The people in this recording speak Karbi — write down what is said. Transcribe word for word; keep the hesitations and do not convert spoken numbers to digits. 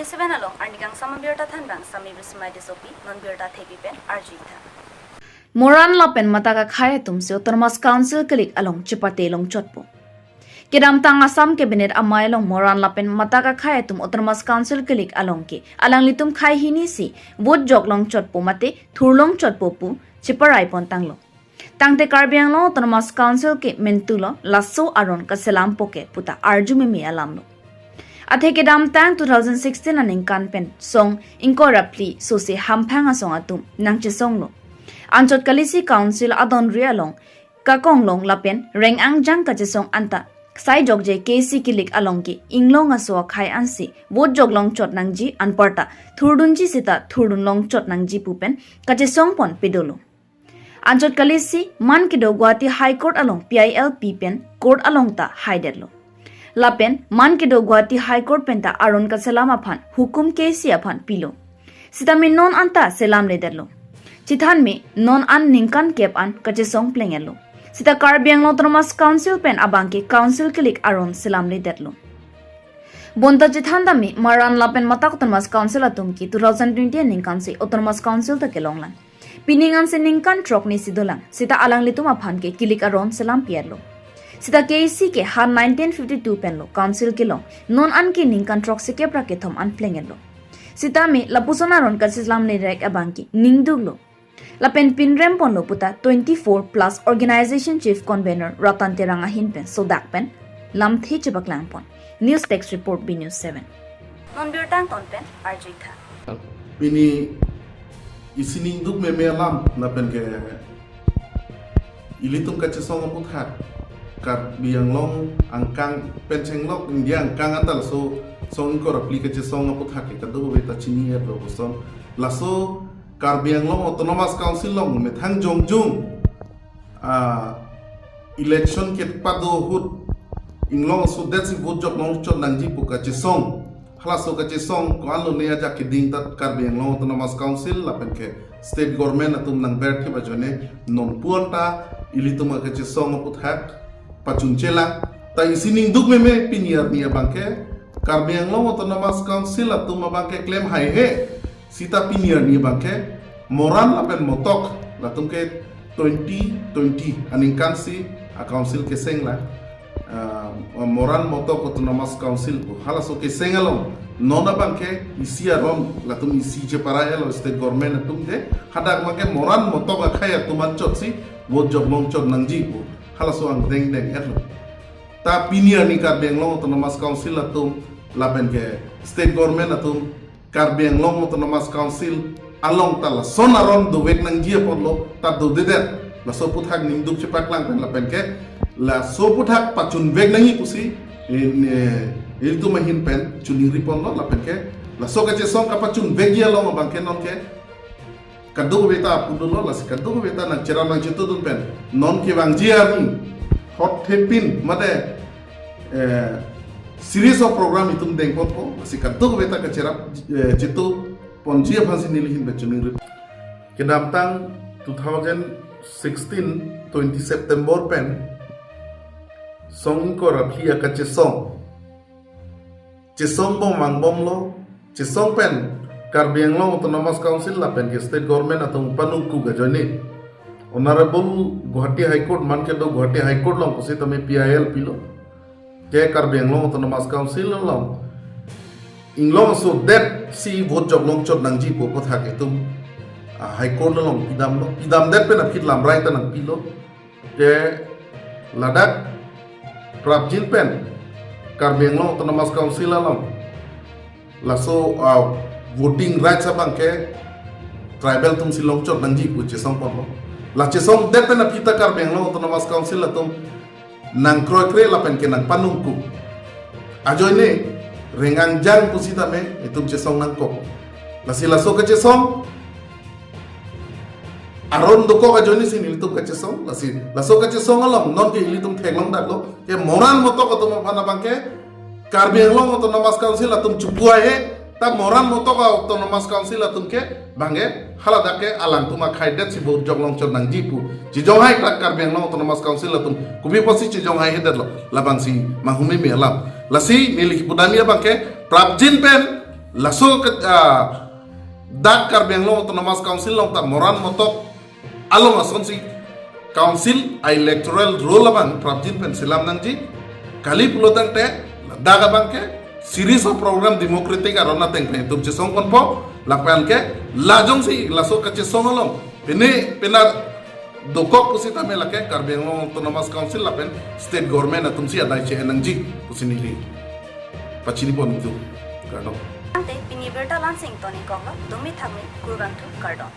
Seven along arnikangsam abirta thanbang Sami Bismai Tissopi, non birta thepi pen arju-ik tha. Moran lapen Matak akhei atum si Autonomous Council kilik along chepate longchotpo. Kedamtang Assam Cabinet amei along Moran lapen Matak akhei atum Autonomous Council kilik along ke alanglitum khei hini si vote jok longchotpo mate thur longchotpo pu cheparai pon tanglo. Tangte Karbi Anglong Autonomous Council ke mentulo, laso aron kaselampo ke puta arju meme alamlo. Athe kedamtang two thousand sixteen aningkan pen song ingkoi ra phli sose hamphang asong atum nangchesonglo. Anchot kalisi council adonri along kakonglong lapen reng angjang kachesong anta sai jokje K C kilik along ke inglong aso akhei ansi vote jok longchot nangji, anparta thurdunji sita thurdun longchot nangji pu pen kachesong pon pedolo. Anchot kalisi man kedo Guwahati High Court along P I L pi pen court along ta haidetlo. Lapen man kedo Guwahati High Court pen ta aron kaselam aphan hukum K C aphan pilo. Sitame non anta selamledetlo. Chethanme non an ningkan kep an kachesong plenglo. Sita Karbi Anglong Autonomous Council pen abangke council kilik aron selamledetlo. Bonta chethan tame Moran lapen Matak Autonomous Council atum ke two thousand twenty aningkan si Autonomous Council ta kelonglang. Pining ansi ningkan throk ni si dolang. Sita alanglitum aphan ke kilik aron selam piarlo. Sita K C ke ha nineteen fifty-two penlo council kelong. Non an ke ningkan throksi kep ra kethom an plenglo. Sitame lapuson aron kaselamlerek abangke ningduklo. Lapen pinrem ponlo puta twenty-four plus Organization Chief Convener Ratan Terang ahin pen sodak pen lamthe chepaklang pon. News Desk Report, B News seven. Non birta angton pen arju-ik tha. Pini isi ningduk meme alam lapen ke ilitum kachesong aputhak, Karbi Anglong angkang pen chenglok India angkang anta laso song ingkoi ra phli kachesong aputhak ke kadokave ta chinilo puson. Laso Karbi Anglong Autonomous Council along methang jongjung, ah, election kepat do ahut inglong aso det si vote jok longchot nangji pu kachesong. Halaso kachesong ko-an lone ajak keding ta Karbi Anglong Autonomous Council lapen ke state government atum nangberthe ajoine non pu anta ilitum akachesong aputhak pachunchelang. Ta isi ningduk meme pini arni abangke Karbi Anglong Autonomous Council atum abangke klem haihe. Sita pini arni abangke Moran lapen Matok latum ke twenty twenty aningkan si a council kesenglang. Ah, Moran Matok Autonomous Council pu halaso keseng along non abangke isi aron latum isi cheparai lo state government atum de, hadak abangke Moran Matok akhei atum anchot si vote jok longchot nangji pu halaso angdeng deng etlo. Ta pini arni Karbi Anglong Autonomous Council atum lapen ke state government atum Karbi Anglong Autonomous Council along ta lason aron dovek nangji apotlo ta dodedet. Laso aputhak ningduk chepaklang pen lapen ke laso aputhak pachunvek nangji pusi, eh, eh, ilitum ahin pen chiningri ponlo lapen ke laso kachesong kapachunvekji along abangke non ke kadokave ta apundunlo, lasi kadokave ta nangcherap nangchetudun pen non kevangji arni hot thepin mate, eh, series of program itum dengponpo, lasi kadokave ta kacherap, eh, chetu ponji aphansi neli ahin pen chiningri. Kedamtang two thousand sixteen twenty September pen song ingkoi ra phli akachesong chesong bom vangbomlo, chesong pen Karbi Anglong Autonomous Council lapen ke state government atum panungkuk ajoine Honorable Guwahati High Court, man kedo Guwahati High Court along pusitame P I L pilo. Ke Karbi Anglong Autonomous Council along inglong aso det si vote jok longchot nangji pu aputhak itum, ah, High Court along pidamlo, pidamdet pen aphi lamrai ta nangpilo. Ke ladak prapjin pen Karbi Anglong Autonomous Council along laso, ah, voting rights abangke tribal atum si longchot nangji pu chesong ponlo. La chesongdet pen aphi ta Karbi Anglong Autonomous Council atum nangkroikre lapen ke nangpanungkuk ajoine reng angjang pusitame itum chesong nangkok. Lasi laso kachesong aron dokok ajoine si nelitum kachesong, lasi laso kachesong along non ke ilitum theklong daklo ke Moran Matok atum aphan abangke Karbi Anglong Autonomous Council atum chepu haihe, ta Moran Matok Autonomous Council atum ke abangke haladak ke alangtum akhei det si vote jok longchot nangji pu chejong hai ta Karbi Anglong Autonomous Council atum, kopi apotsi chejong haihedetlo, labangsi manghume me alam. Lasi neli kipudamji abangke prapjin pen Laso ke, ah, dak Karbi Anglong Autonomous Council along ta moran motok along asonsi council a-electoral roll abang prapjin pen selam nangji. Kali pulo tangte dak abang ke series of program democratic aron ateng pen itum chesong ponpo, lapen ke la jongsi laso kachesong along pine pina dokok pusitame lake Karbi Anglong Autonomous Council lapen state government atumsi adai che-en nangji pusi neli pachini pon itum. Kardom. Ante pini birta la-ansi ingtonikoklo, dumi thakmi kurvangthu, kardom.